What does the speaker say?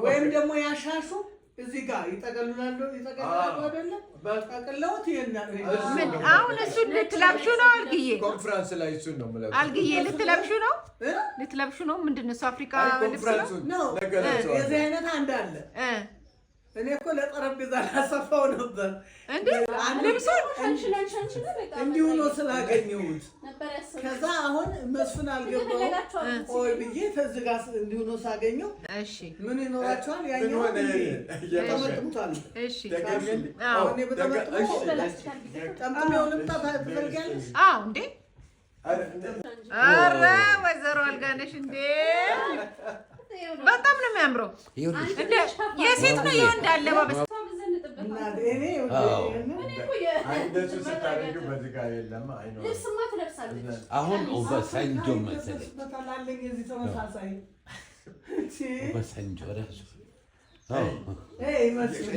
ወይም ደግሞ ያሻሹ እዚህ ጋር ይጠቀልላሉ፣ ይጠቀልላሉ አይደለ? ጠቅለውት ይሄን ምን አሁን እሱን ልትለብሹ ነው አልግዬ? ኮንፈረንስ ላይ እሱን ነው የምለብሰው። አልግዬ፣ ልትለብሹ ነው? እ? ልትለብሹ ነው? ምንድን ነው እሱ? አፍሪካ አይ ልብስ ነው? ኮንፈረንሱን ነው። ነገ እለብሰዋለሁ። የዚህ አይነት አንድ አለ። እኔ እኮ ለጠረጴዛ ላሰፋው ነበር። እንዴ፣ ልብሱን? እንዲሁ ነው ስላገኘሁት። ከዛ አሁን መስፍን አልገባውም። ቆይ ብዬ ተዚህ ጋር እንዲሁ ነው ሳገኘው ምን ይኖራቸዋል? ምን ያኛው ሆነ? ተጠመጥሙታል። ደገምልኝ። አዎ። እኔ በጠመጥሞ ጠምጥሜው ልምጣ፣ ትፈልጊያለሽ? አዎ እንዴ! ኧረ ወይዘሮ አልጋነሽ፣ እንዴ፣ በጣም ነው የሚያምረው። እንደ የሴት ነው የወንድ አለባበስ። እናቴ፣ እኔ አይ፣ እንደሱ ስታደርጊው በዚህ ጋር የለም፣ አይኖርም። ልብስማ ትለብሳለች። አሁን ኦባሳንጆ መሰለኝ። አለኝ የዚህ ተመሳሳይ። ኦባሳንጆ ራሱ አዎ። ይመስል።